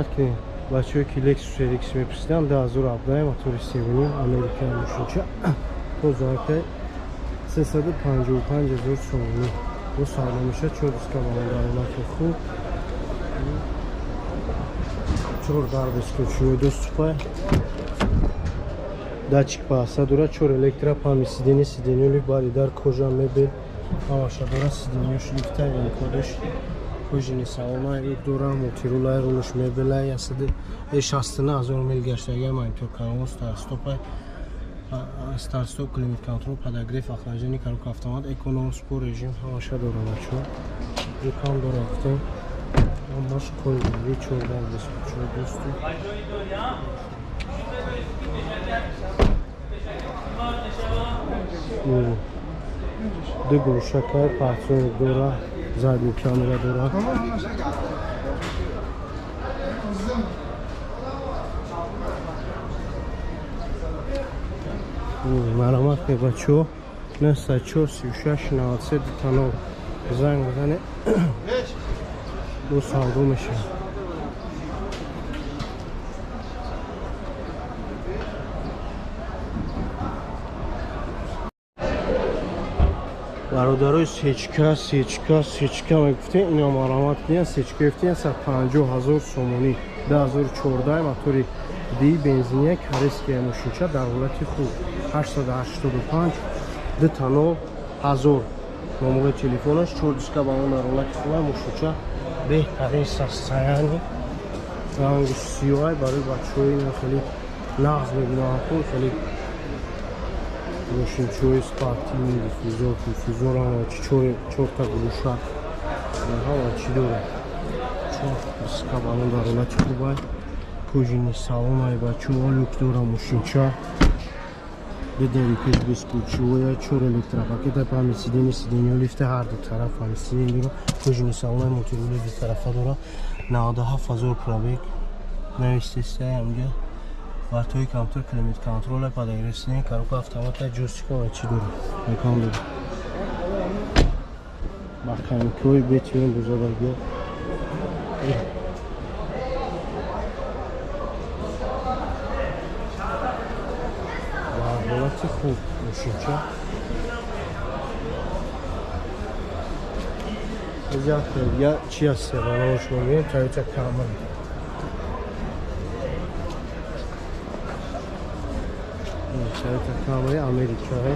Марҳамат кунед бачаҳое ки Lexus RX мепурсиданд, 2017 мотори 3.5 Америка мошинча тозаакай 355 000 сомонӣ. Бо савдо мешавад, чор диска балон дар ҳолати хуб, чор дар бесключевой доступай, датчик паҳса дорад, чор электро, память сиденья, сиденья бари дар кожа, мебел ҳамаша дорад, сиденьяш лифтай, винкодаш, кожаный салона, люк дора, мультирулай, рулаш мебелай, 169 000 мил гаштага, монитор канал, старт-стопай, старт-стоп, климат контрол, подогрев, охлаждение, коробка автомат, эконом, спорт режим ҳамаша дора бачаҳо. Люкам дора гуфтем, ҳамаш кори чор дар бесключевой доступ. Ду гӯшакай парктроник дора, задний камера дора. Марҳамат кунед бачаҳо, 904 36 93 20 занг бизанед, бо савдо мешавад. Бародарои сечка, сечка, сечка мегуфтем, ино марҳамат кунед, сечка гуфтем 150 000 сомонӣ, 2014 мотори ди бензиния, корейская мошинча дар ҳолати хуб, 885 20 1000 номери телефонаш, чор диска балон дар ҳолати хуб, мошинча беҳтарин состояние, рангу сиёҳ барои бачаҳои ина хеле нағз мебинанд, хеле мошинчаҳои спортивный, диффузор, диффузор ҳама чи, чорта гулуша ҳама чи дорад, чор диска балон дар ҳолати хуб, кожаный салон бачаҳо, люк дора мошинча, ду дари пеш бесключевой, чор электропакета, память сиденья, сиденья лифта ҳар ду тараф память сиденья дора, кожаный салон, мультирули ду тарафа дора, 97 000 пробег навистеста ҳамҷа, вартои компютер, климат контрол, подогрев сиденья, коробка автомат, ҷойстик ва чи дора, рекам дора. Механикҳои бетиён бузадагиҳо. Ҳолати хуб мошинча. Я чи ҳаст барош мебинем, Toyota Camry. Toyota Camry Америкаи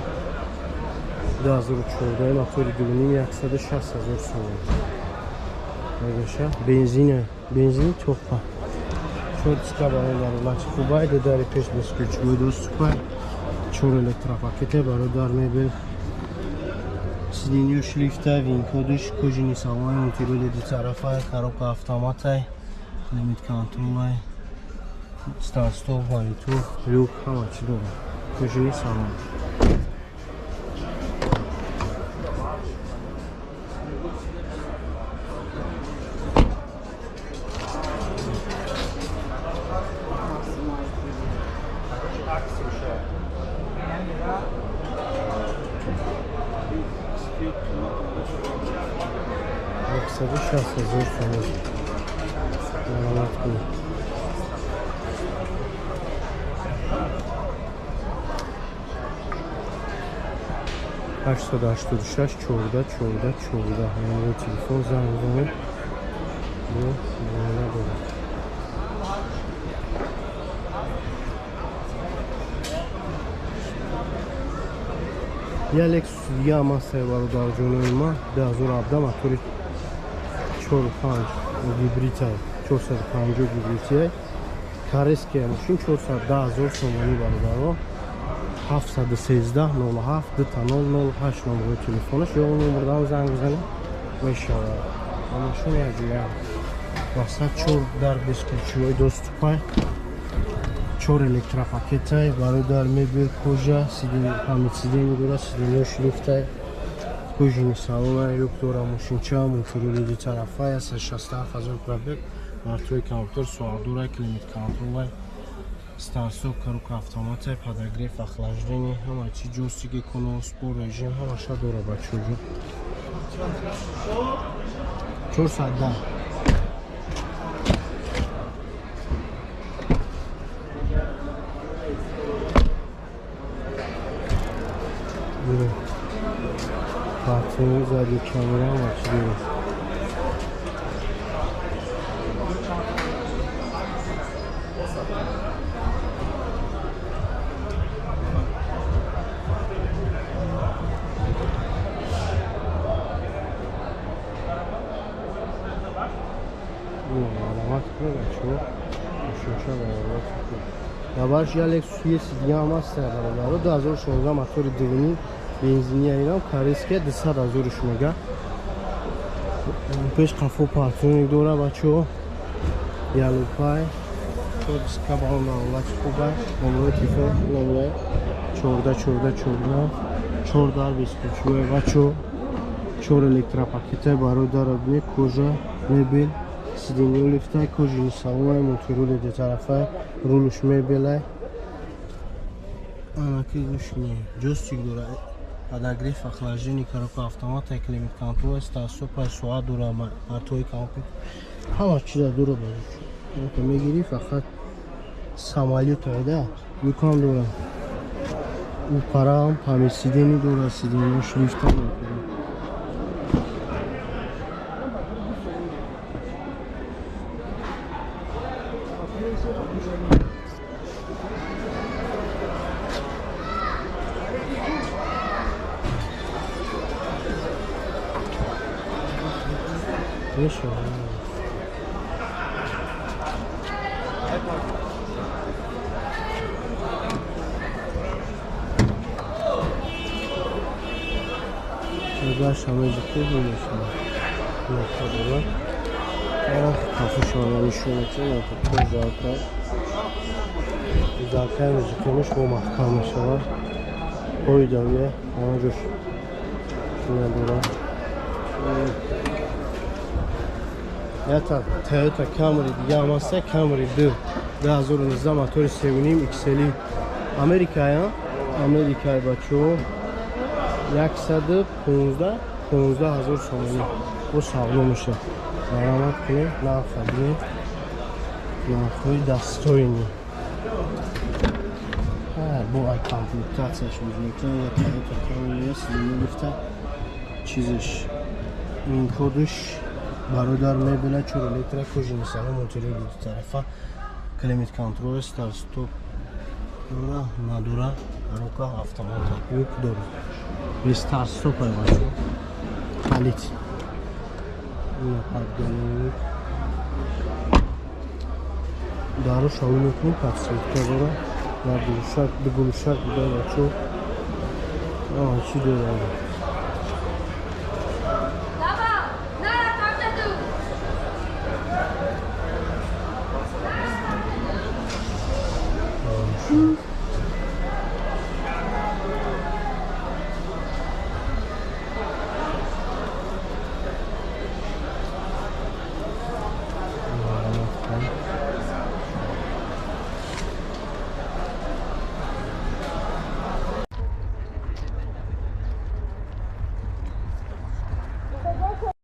2014 мотори 2.5 160 000 сомонӣ. Мегӯша бензина, бензини топа. Чор диска балон дар ҳолати хубай, ду дари пеш бесключевой доступай, чор электропакете, бародар мебел, сиденьяш лифта, винкодаш, кожаный салон, мультирули ду тарафа, коробка автоматай, климат контролай, старт-стоп, монитор, люк ҳама чи дорад, кожаный салон. Саду шаст ҳазор сомон. Марҳамат кунед. 886 14 14 14 номери телефон, занг бизанед, бо муоина дорад. Я Lexus дига ҳам ҳастае бародарҷонои ман, 2017 мотори 4.5 гибридтай, 450 гибридтай, корейская мошин, 410 000 сомонӣ бародаро, 713 07 2008 номери телефонаш, ё номердан занг бизанед мешавад. Мошин якҷоя мақсад чор дар бесключевой доступай, чор электропакетай, барои дар мебел, кожа, память сиденья дора, сиденьяш лифтай, кожаный салон, люк дора мошинча, мультирули ду тарафа, 167 000 пробег, мартои компютер, соат дора, климат контролай, старт-стоп, коробка автоматай, подогрев, охлаждение, ҳама чи, ҷойстик, эконом, спорт режим ҳамаша дора бачаҳо. 410. Задний камера ҳама чӣ дорад. Даварш я Lexus ES дига ҳам аст бародаро, 2016 мотори 2.5 бензини айрам корейская 200 ҳазорш мега. Пеш қафо парктроник дора бачо. Ялупай. Чор диска ба он давлати хуба. Номрои телефон номрои 14 14 14 14 24 бачо. Чор электропакетай барои дарабне кожа, мебел, сиденье лифтай, кожаный салон, мультирули ду тарафай, рулуш мебелай. Анаки гӯшни ҷойстик дора, подогрев, охлаждение, коробка автомат, климат контрол, старт-стоп, соат дора, артои компютер. Ҳама чиза дора бачо. Мегирӣ фақат самолёт айда, юкам дора. У парам, память сиденье дора, сиденье лифта дора. Toyota Camry дига ҳам аст, Camry 2 2019 мотори 3.5 XL Америкая, Америкай бачо 115 15 000 сомонӣ. Бо савдо меша. Марамат кунед, нарха бинед. Нархҳои дастоини. Бо ай комплектатсияш мекунад, Toyota Camry 3.5 чизеш ин кодш бародар мебела, чор электро, кожаный салон, мультируль ду тарафа, климат контрол, старт стоп дора, надора, коробка автомат, юк дора. Без старт стоп ай бачо. Халит. Ина подголовник. Дару шавӣ мекунем, подсветка дора. Дар гулушак, ду гулушак буда бачо. Чӣ дора?